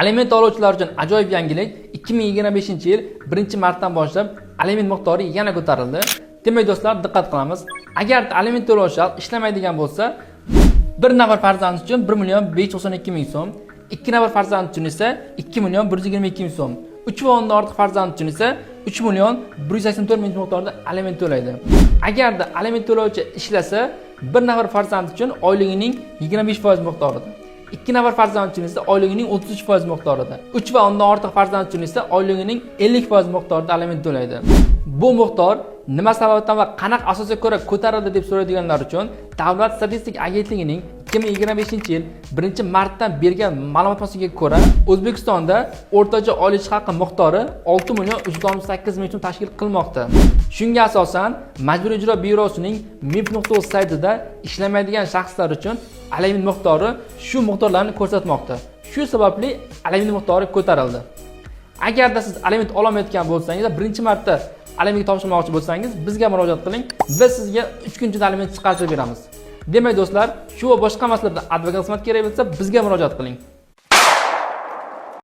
Aliment oluvchilar uchun ajoyib yangilik: 2025-yil 1-martdan boshlab aliment miqdori yana ko'tarildi. Demak, do'stlar, diqqat qilamiz. Agar aliment to'lovchi shaxs ishlamaydigan bo'lsa, bir nafar farzand uchun 1 million 592 ming so'm, ikki nafar farzand uchun esa 2 million 122 ming so'm, 3 va undan ortiq farzand uchun esa 3 million 184 ming miqdorida aliment to'laydi. Agarda aliment to'lovchi ishlasa, bir nafar farzand uchun oyligining 25% miqdorida, ikki nafar farzand uchun esa oyligining 33% miqdorida, 3 va undan ortiq farzand uchun esa oyligining 50% miqdorida aliment to'laydi. Bu miqdor nima sababdan va qanaqa asosga ko'ra ko'tarildi deb so'raydiganlar uchun Davlat statistik agentligining 2025-yil 1-martdan bergan ma'lumotga ko'ra, O'zbekistonda o'rtacha oylik ish haqi miqdori 6 million 368 ming so'm tashkil qilmoqda. Shunga asosan Majburiy ijro byurosining mib.uz saytida ishlamaydigan shaxslar uchun aliment miqdori shu miqdorlarni ko'rsatmoqda. Shu sababli aliment miqdori ko'tarildi. Agarda siz aliment ololmayotgan bo'lsangiz, birinchi marta alimentga topshirmoqchi bo'lsangiz, bizga murojaat qiling. Biz sizga 3 kun ichida aliment chiqarib beramiz. Demak, do'stlar, shu va boshqa masalalarda advokat xizmat kerak bo'lsa, bizga murojaat qiling.